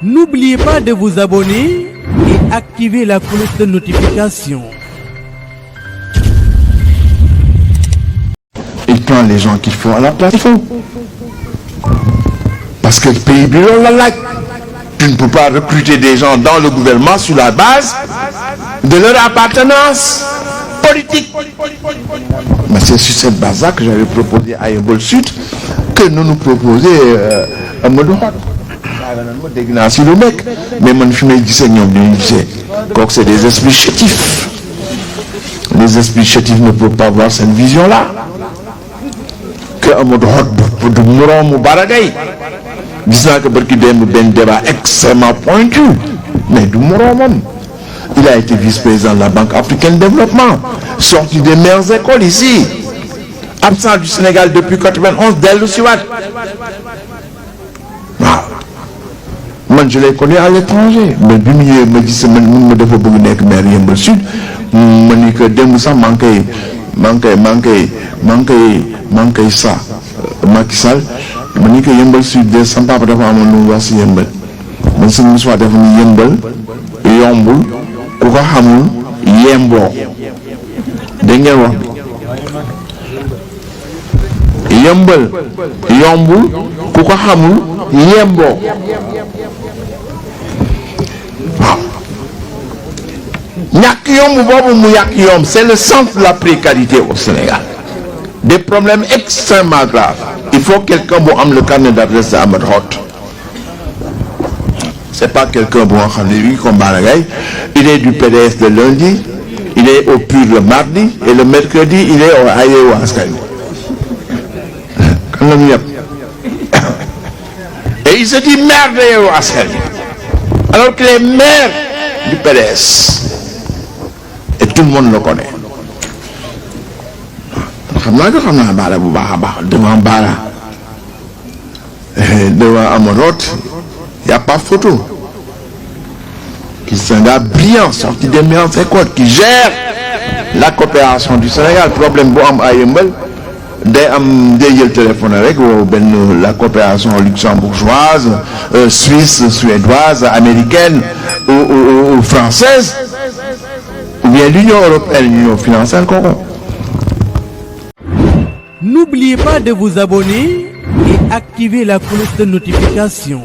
N'oubliez pas de vous abonner et activer la cloche de notification. Il prend les gens qu'il faut à la place. Parce que le pays bureau la laaj. Tu ne peux pas recruter des gens dans le gouvernement sur la base de leur appartenance politique. Mais c'est sur cette base-là que j'avais proposé à Yeumbeul Sud que nous proposer Amadou Hott. dégg naa si lu nekk mais man fi may gisee ñoom ñu gisee kooku c'est des esprits chétifs. Les esprits chétifs ne peuvent pas avoir cette vision-là. Que Amadou Hott du moroomu Bara Gaye gis naa que barki démb benn débat extrêmement pointu mais du moroomam. Il a été vice-président de la Banque africaine de développement, sorti des meilleures écoles ici, absent du Sénégal depuis 91, dellu si waat waaw man je l'ai connu à l'étranger mais bi mu ñëwee ma gis man ma dafa bëgg nekk maire Yeumbeul Sud ma ni que démb sax maa ngi koy sa Macky Sall ma ni que Yeumbeul Sud de sama papa dafa amoon lu mu wax si Yeumbeul man sëñ Moussa dafa ni Yeumbeul yombul ku ko xamul yemboo dégg ngeen wax bi Yeumbeul yombul ku ko xamul yemboo waaw ñàkk yomb boobu mu yàq yomb c'est le centre de la précarité au Sénégal. Des problèmes extrêmement graves. Il faut quelqu'un bu am le carnet d'adresse de Amadou Hott. C'est pas quelqu'un bu nga xam ne bii comme Bara Gaye il est du PDS le lundi, il est au PUR le mardi et le mercredi il est au Yewwi Askan Wi. Kan la ñu yëpp et il se dit maire de Yewwi Askan Wi alors qu'il est maire du PDS et tout le monde le connaît. xam naa Bara bu baax a baax devant Bara devant Amadou Hott y a pas photo. C'est un gars brillant sorti des meilleures écoles qui gère la coopération du Sénégal. Problème bu am ay Yeumbeul day jël téléphone rek woo benn la coopération luxembourgeoise, suisse, suédoise, américaine ou française ou bien l'Union européenne ñu financer ko. N'oubliez pas de vous abonner et activer la cloche de notification.